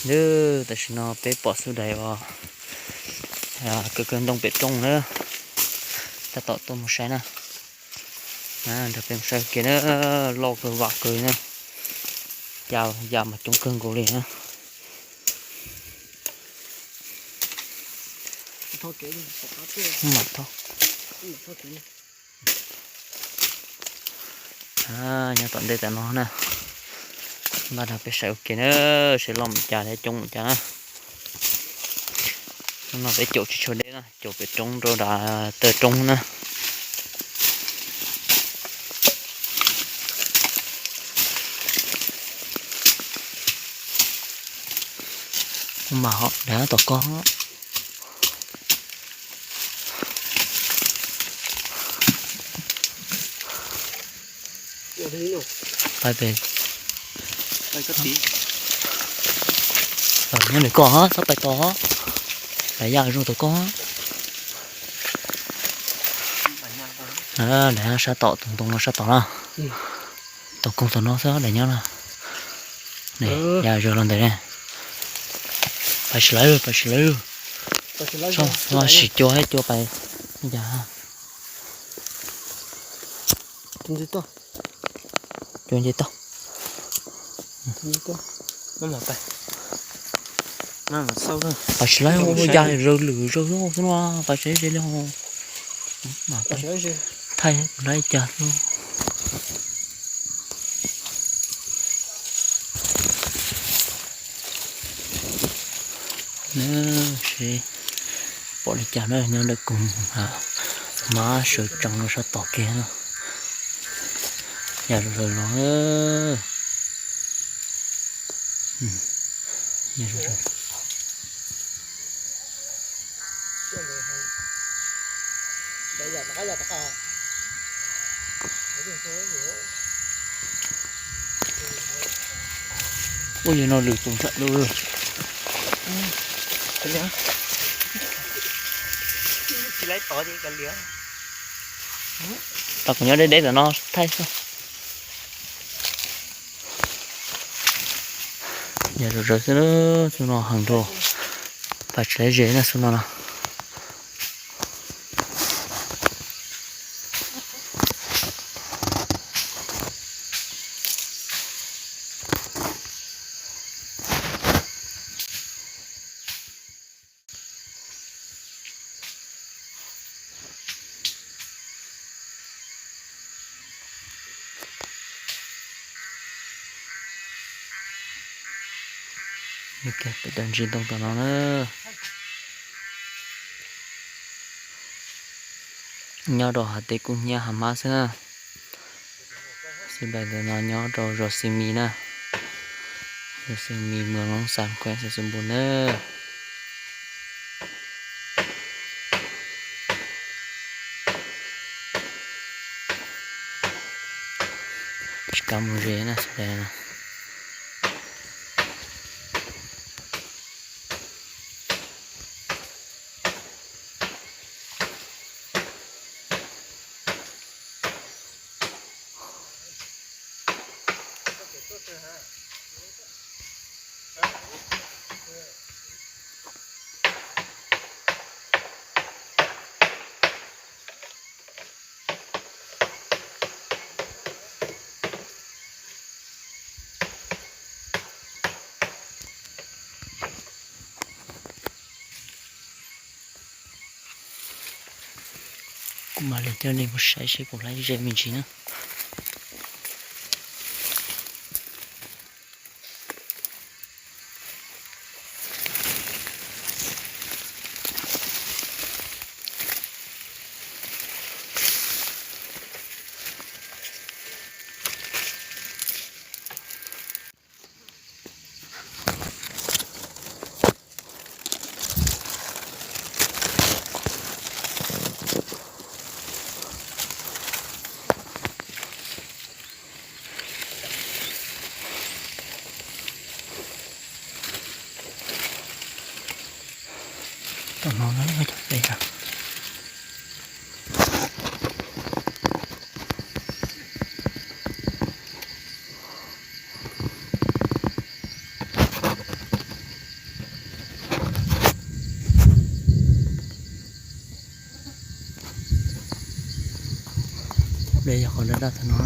Nws tam sim no peb pom xub dais uas kawg kawg ntoo pem roob na, tab tom tuaj mus saib na. Nrog peb mus saib kiag na, loj kawg vam kawg na, ya ya mas coob kawg nkaus li na. Nyob tom ntej tam no na, npaj nrog peb saib ua ke na, seb loj mus cas thiab coob mus cas na. Hnub no peb caum tsis tshua deb na, caum pem roob rau nram taw roob na. Mas ho dav tom koj. Pais pem, nyob ntawm koj txhob pais tod, daim ya zoo tom koj. Daim sab tom, tus ntoo no sab tom na, tom koog tom no xwb daim nyob na. Ya zaws los ntawm ne. Pais tsis lawv, pais tsis lawv. Sim cua thiab cua pais. Cua nce toj. Pais tsis lawv, ya zaws lwm zaws xwb no, pais tsis ze li ho. Thaij kuv laib cas xwb. Seb pom li cas na, nyob ntawm koog, mab sawv tsees rau sab tom kiag na. Ya zaws los. Ua li no lwm tus ntsam lub. Tau kuv nyob deb deb ntawm no thaij xwb. Yog zaws zaws xwb, xub no heev dua, pais tsis laib ze na xub no no. Peb cov ntsis ntoo tom no na, nyob rau hav teb kub hnyiab hav mab xwb na. Xub dais ntawm no nyob rau zos Xees Mis na, zos Xees Mis, moos Loob Xas, khuev Xais Xus Npus na. Tsis kav mus ze na xub dais no. Kuv mam li coj nej mus saib seb puas laib ze me ntsis na. Tom no na cov peb na. Yog qhov lawv daj tag no.